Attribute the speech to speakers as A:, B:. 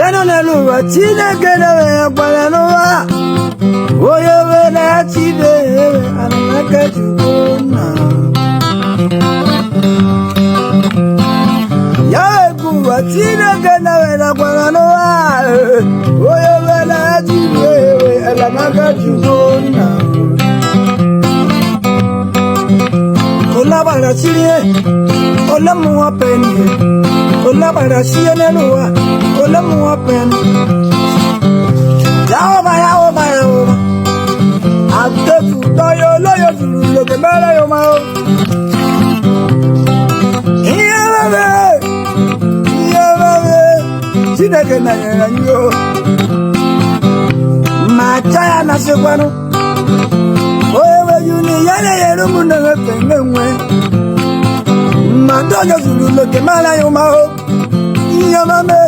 A: Enu n'elu ụwa, Chineke na-ekwere n'ụwa. Onye were chibe anamaka Chukwu nna. Ya egwu ụwa, Chineke na-ekwere n'ụwa. Onye were chibe anamaka Chukwu nna. Olabara chirie, olamuwa peni. Olabara chie n'elu ụwa, olamuwa peni. Yaoba, yaoba, yaoba. Àtẹ̀tù tọyọ lóye jùlù lòkè mẹ́rẹ̀ yóò máa ó. Ihe mebe, ihe mebe, Chineke nanyere anyị o. Ma cha ya na sịkwanụ. Onye weju ni ya na-enyere ụmụnne nwefe nwe. Ma tọyọ jùlù lòkè mẹ́rẹ̀ yóò máa ó. Ihe mebe.